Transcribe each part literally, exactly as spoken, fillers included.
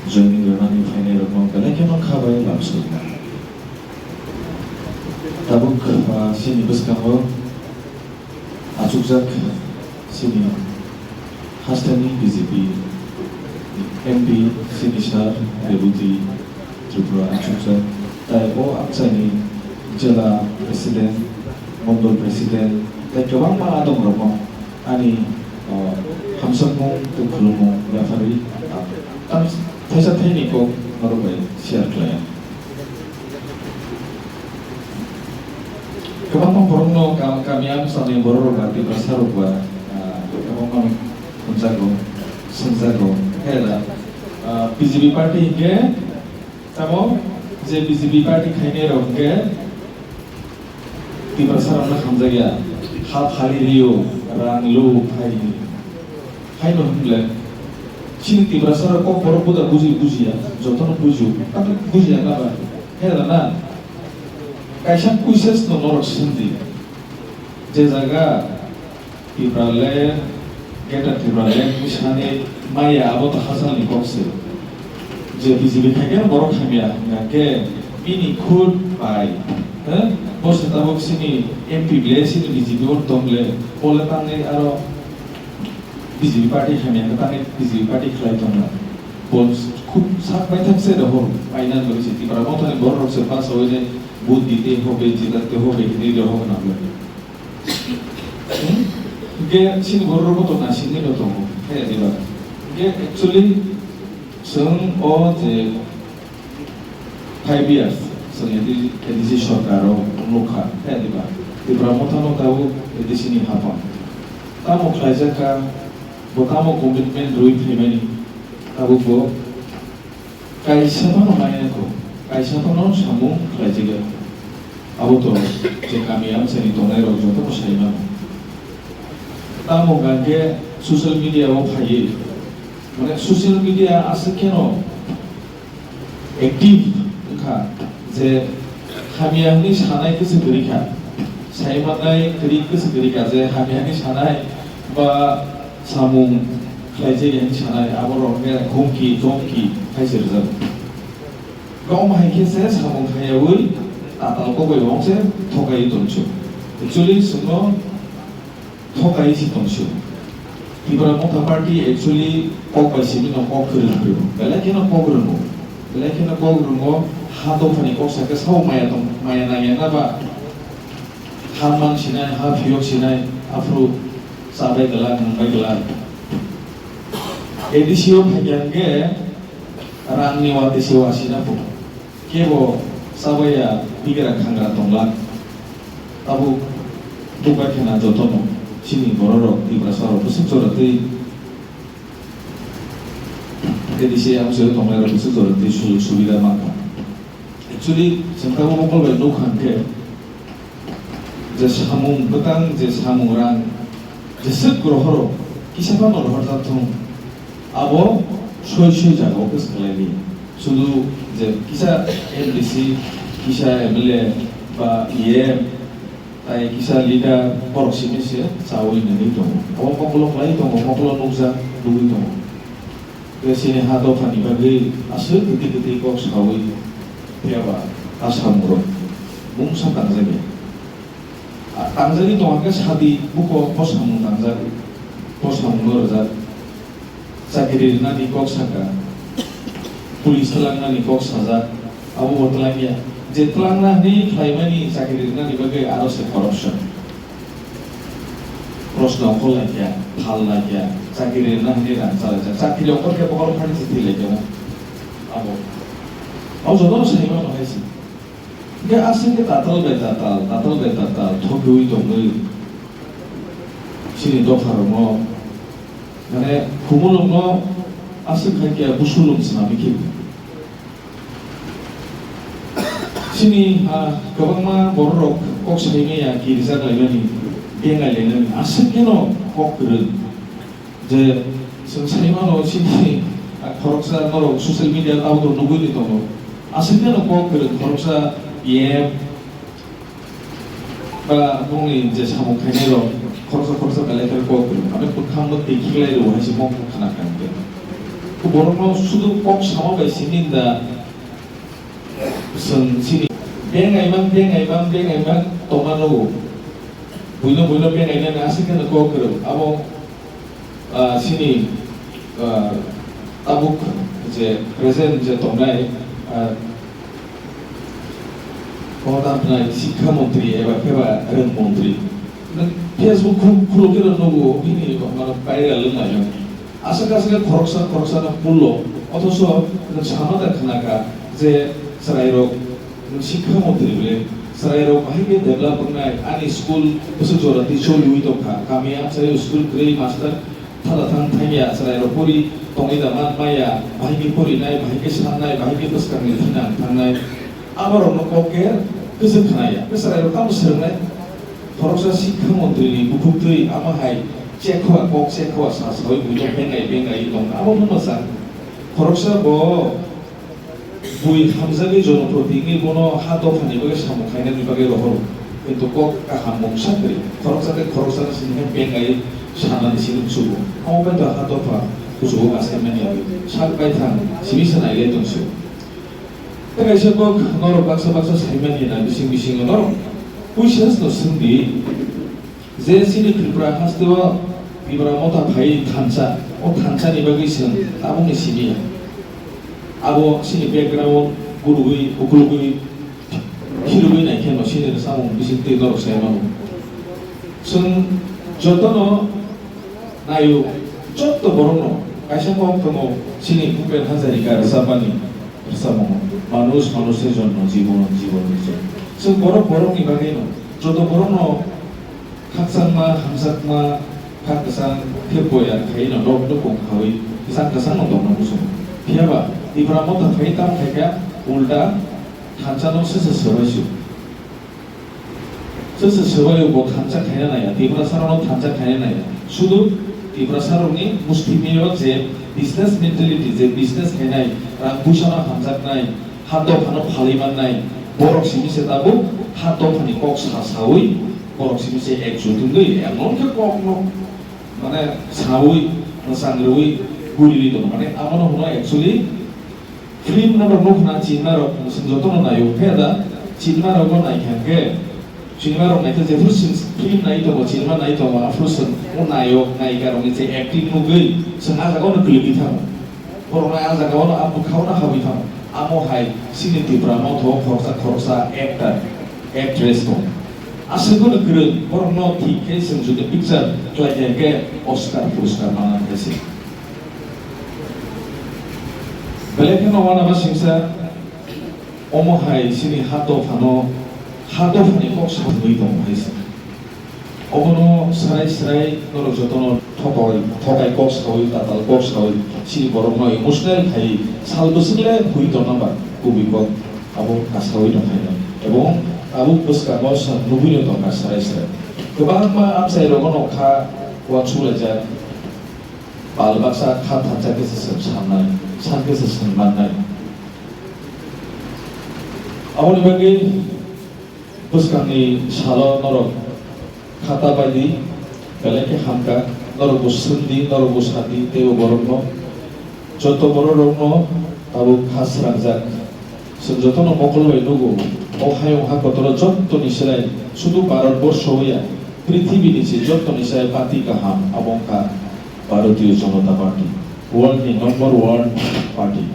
Joining rwnani phainairokno belai kheno kha bai lamsoknai. Tabuk, ah, chini bwskango achukjak chini hasteni B J P M P chini sir Reboti Tripura achukjak. Tai o amchaini jela president, mondol president, tai kwbangma adongrokno ani, o, hamjakmung tei khulumung yapharwi ang tam thaisa thaini kok norok bai share khlai ang. Kwbangma borokno kam-, kami amchaini bororok ba Tiprasarok ba, ah, kwbangma hwnjago, swngjago. Hela, ah, B J P party hinkhe tamo je B J P party khainairok hinkhe Tiprasarokno hamjakya, ha phali rio, rang lu, phai. Haino hwnle, chini Tiprasarok kok borok buda buji bujiya, jotono bujio, tamo bujiya na ba? Hela na? Kaisa quizzes no norok swngdi. Je jaga Tipraland, Greater Tipraland ni sani maya abo to hasalni kok se. Je B J P khaikhe borok hamya hwnkha khe bini khud bai, eh, bo se tabuk sini M P ble sini B J P o tong le, bo le tangwi aro B J P party hamya hwnkha tangwi B J P party khlai tongna. Bo khud sak bai thak se rohor paina loi se Tipra Mothani borok rok se pasawi ne vote dite hobe, jidate hobe hinwi rohor nang le. Hmm? Hingke chini borok rok to nasingwi no tongo, hai diba? Hingke actually chwng o je five years chwng A D C sorkar o nukha, hai diba? Tipra Motha no tabuk A D C ni hapang. Tamo khlaijak kha, bo tamo commitment rwi phaimani, tabuk bo Kaisa phano maya kho, kaisa phano samung khlaijak ya kho. Abo to je kami amchaini tongnai rok joto no sai mano. Tamo hwnkha khe social media o phaiwi, mane social media aswk kheno active wngkha je hamya hwnwi sanai kwchwk kwrwi kha, sai mannai kwrwi kwchwk kwrwi kha je hamya hwnwi sanai ba samung khlaijak ya hwnwi sanai, abo rok khe humki tomki hai se rwjago. Kok hai khe se samung khayaui tatal kok bai wng se thokai tongsu. Actually chwngno thokai se tongsu. Tipra Motha Party actually kok bai simi no kok kwrwng kwrwng. Belai kheno kok rwngo. Belai kheno kok rwngo ha dophani kok sa khe sao maya tong, maya nangya na ba? Ha mang sinai, ha phiyok sinai, aphuru chabai glak, nungbai glak. A D C o phaikha hwnkhe rangni watwi se wasina pho. Kebo chabaiya bigra khangra tonglak. Tabuk bubai khena jotono chini bororok Tiprasarok bwswk jora twi A D C amchaio tongnairok bwswk jora twi sujog subida mankha. Actually, chwng tabuk mokol bai nukha hwnkhe, je samung bwtang, je samung rang, jeswk rohoro, kisa phano rohorjak thung, abo soi soi jagao kwchwk khlai di. Sudu je kisa M D C, kisa M L A ba E M, tai kisa leader borok simi se chaui nangwi tongo. Abo mokolo khlai tongo, mokolo nukjak, nugwi tongo. Tei chini ha dophani bagwi aswk kwtwi kwtwi kok saui phiya ba a samungrok mungsa tangjak ya. A tangjagwi tongkha khe sadi buko bo samung tangjak, bo samungno rwjak. Chakiri rwnani kok saka, police twlangnani kok sajak, abo bo twlangya. Je twlangna hwnwi khlaimani chakiri rwnani bagwi aro se corruption. Proshno ongkhor laikya, phal laikya, chakiri rwna hwnwi rang chalaijak. Chakiri ongkhor khe bokhorok phani se thwi laikya na. Abo. Abo jotono sai mano hai se. Hingke aswk khe tatal bai tatal, tatal bai tatal, thokiui tongwi chini dopharokno, mane, khumulwngno aswk hai khe busulwng swnamwi khe. Chini, ah, kwbangma bororok kok saimaya kirijak laimani, bengai lainani, aswk kheno kok kwrwng. Je chwng sai mano chini, ah, khoroksa norok social media tabuk nugwi tongo. Aswk kheno kok kwrwng khoroksa E M ba bongni je samung khainai rok khoroksa khoroksa belai khe kok kwrwng. Abo kwkhwrang bo twi khiklai rwo hai se mokol khna kha hwnkhe. Borokno sudu kok sama bai simi da. Chwng chini bengai man, bengai man, bengai man tongma nugo. Buino, buino bengai nani aswk kheno kok kwrwng. Abo, ah, chini, ah, tabuk je present je tongnai, ah, kono tamo hwnai sikha montri eba khe ba rang montri. Nwng Facebook khu-, khuluk khe nugo, bini mano viral wng lai. Aswk aswk khoroksa khoroksa no pulo, othoso nwng sama da khna kha je chwrairok, nwng sikha montri bole chwrairok bahai khe develop wngnai, ani school bwswk jora twi choliwi tong kha, kami amchaio school kwrwi, master thala thang thangya, chwrairok pori tongwi da man maya, bahai khe porinai, bahai khe sannai, bahai khe bwskangni thinang thangnai, aborokno kok khe kwchwng khna ya, khe chwrairok tamo swrwngnai? Khoroksa sikha montri ni bukhuktwi amo hai chekhoa kok chekhoa sa sawi buino bengai bengai tong abo no mwchang. Khoroksa bo bui hamjagwi jonoproti wngwi bono ha dophani bagwi samung khainani bagwi rohoro. Kintu kok kaham mungsa kwrwi. Khoroksa tei khoroksa no sini hai bengai sanani simi chugo. Amo bai to ha dopha kuchugo asaimani yawi. Sak baithang simi se nailai tongsi. Tei kaisa kok norok baksa baksa saimani na bising bisingo norok puisas no swngdi. Je chini Tripura hasteo Tipra Motha phai thansa, o thansa ni bagwi chwng tabukni simi ya. Abo chini background gurugwi, ukulugwi, khirugwi nai kheno chini samung bisingtwi norok sai mano. Chwng jotono naio, jotto borokno kaisa kok tongo chini Bhupen Hazarika rwchapmani, rwchapmung, "Manush manusher jonno, jibon jibonor jonno." Chwng borok borokni bagwino, joto borokno khakchangma, hamjakma, kha kwchang khe boya khaino nok nukung khaui kwchang kwchangno tongna muchungo. Phiya ba Tipra Motha phai tamo khai kha ulta thansa no sese swbai su. Sese swbai bo thansa khaina naiya, Tiprasa rokno thansa khaina naiya. Sudu Tiprasa rokni musti mio je business mentality, je business khainai, rang puisa no hamjaknai, ha dophano phalwi mannai, borok simi se tabuk ha dophani kok sa saui, borok simi se ekjut wngwi, emon khe kokno, mane, saui, mwchang rwui, guriui tongo. Mane, abono hwno actually film no rok nukna chinma rok, chwng jotono naio, khe da chinma rok no naikha khe, Cinema rok naikhe jephuru chwng film nai tongo, cinema nai tongo, aphuru chwng o nayok, nayika rokni je acting nugwi chwng ah jagao no kwlwgwi thango. Borok no ah jagao no, ah bwkhao no habwi thango. Amo hai chini Tipra Motha o khoroksa khoroksa actor, actress tongo. Aswk no kwrwng, borok no thik khe chwng jodi picture khlai khe, khe Oscar puraskar manna hai se. Belai kheno uanama singsa. Omo hai chini ha dophano, ha dophani kok saui tongo hai se. Obono srai srai norok jotono thokai, thokai kok saui, tatal kok saui, chini borokno emotional khai sal bwswk le hui tongna ba kubui kok abo kasaui tongkhaino. Ebong abo bwskango chwng nugui no tongkha srai srai. Kwbangma amchai rogono kha uansuk laijak, pal baksa kha thansa khe se chwng sannai, san khe se chwng mannai. Aboni bagwi bwskangni salo norok khata bai di, belai khe hamkha, norok bo swng di, norok bo sa di, tei bo borokno, joto borok rokno tabuk kha srangjak. Chwng jotono mokol bai nugo, o hayung ha kotoro jottoni chwrai, sudu Bharat borsho ya, prithibini se jottoni chwrai party kaham, abo wngkha Bharatiya Janata Party, world ni number one party.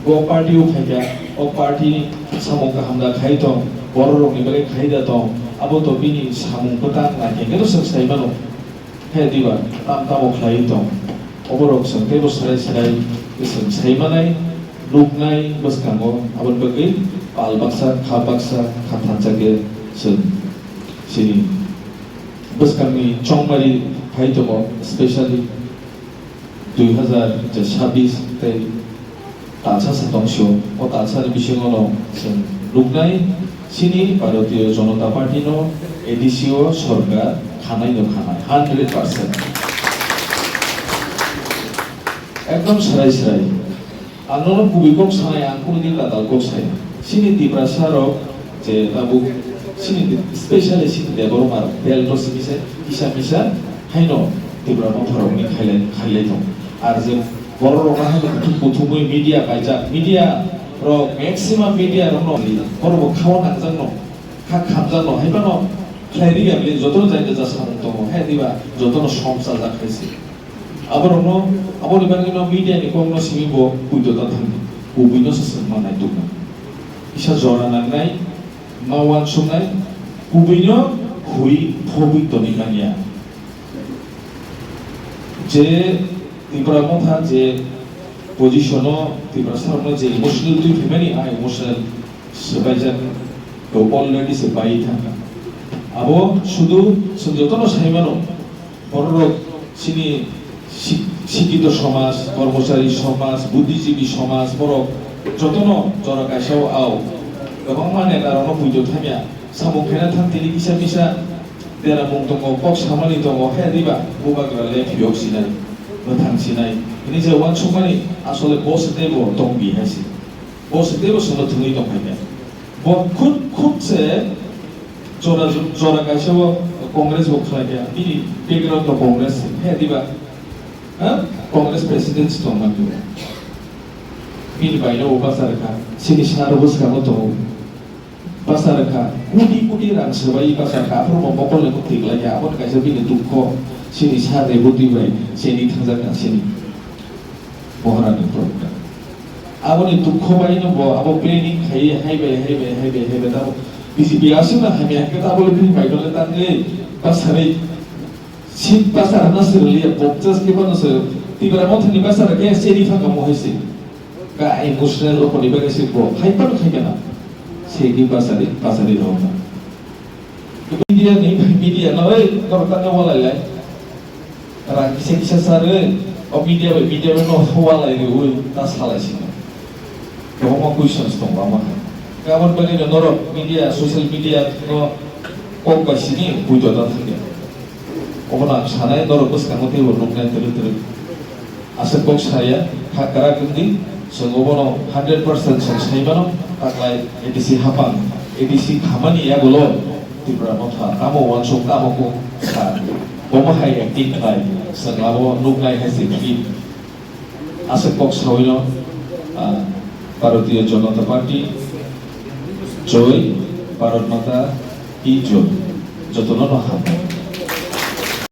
Bo party o phaikha, o party ni samung kaham da khai tong, borok rokni bagwi khai da tong, abo to bini samung kwtal naikhe khe to chwng sai mano. Khe diba tam tamo khlai tong, oborok chwng teibo srai srai chwng sai manai, nuknai bwskango, aboni bagwi pal baksa, kha baksa, kha thansa khe chwng chini bwskangni chongmari phai tongo, specially dui hazar chabbish tei talsa sa tong sio, o talsa ni bisingo no chwng nuknai chini Bharatiya Janata Party no A D C o sorkar khanai no khanai, hundred percent. Ekdom srai srai. Ang nono kubui kok sanai, ang kunu din tatal kok sai. Chini Tiprasa rok je tabuk chini, specially chini Debbarma rok, belt rok simi se kisa misa haino Tipra Motha rokni khailai, khailai tong. Ar je Borok rok no hai kuthum kuthumwi media kaijak, media rok maximum media rok no borok bo khao nangjakno, kha khamjakno, hai phano khlai rwya bini joto jai jesa samung tongo, hai diba joto no som chajak hai se. Aborok no, aboni bagwi no media ni kok no simi bo puito ta thangdi, kubui no se swngma nai tongma. Kisa jora nangnai, ma uansuknai, kubui no hui phobwi toni manya. Je Tipra Motha je position o Tiprasa rok no je emotional twi phaimani, a emotional swbaijak to already se bai thangkha. Abo sudu chwng jotono sai mano, borok rok chini si-, sikito somaj, kormochari somaj, buddhijibi somaj, borok jotono jora kaisa o ao kwbangma neta rok no puito thangya. Samung khaina thang tini kisa misa deramung tongo, kok samani tongo, he diba bubagra le phiyok sinai, mwthang sinai. Hini je uansukmani asole bo se teibo tong di hai se. Bo se teibo sono thwngwi tong hai khe. Bo khut khut se jora, jora kaisa bo Congress bo khlai kha. Bini background bo Congress se. He diba? Ha? Congress president se tong mani. Bini baino bo basa rwkha. Sini sar bwskango tongo. Basa rwkha, koti koti rang swbai basa rwkha, aphuru bo mokol ni kwtwi kwlai kha, abo kaisa bini dukho, chini sir ni bwtwi bai chini thangjak na chini bohrani problem. Aboni dukho bai no bo abo planning khai hai bai, hai bai, hai bai, hai bai, tamo B J P aswk na hamya khe tamo le bini bai no le tangwi basa rwi. Sik basa rwna se rwliya, bo just khe phano se Tipra Mothani basa rwkhe chini phano mo hai se. Ka emotional rokoni bagwi se bo hai phano khai kana. Se ki basa ri, basa ri rok na. Media ni, media no, oi, kor ta no walai lai. Rang kisa kisa sa re, o media bai, media bai no walai ri, oi, ta salai sino. Kwbangma questions tongo ama hai. Aboni bagwi no norok media, social media no kok bai sini puito ta thangya. Obono ang sanai norok bwskango teibo nuknai twrwk twrwk. Aswk kok saya, kha kwrak wngdi, chwng obono hundred percent chwng sai mano, taklai A D C hapang, A D C khamani yagulo Tipra Motha tamo uansuk tamo kok sa. Bomo hai acting khlai, chwng abo nuknai hai se khe. Aswk kok sawino, ah, Bharatiya Janata Party, Joy, Bharat Mata ki Joy, jotono no hambai.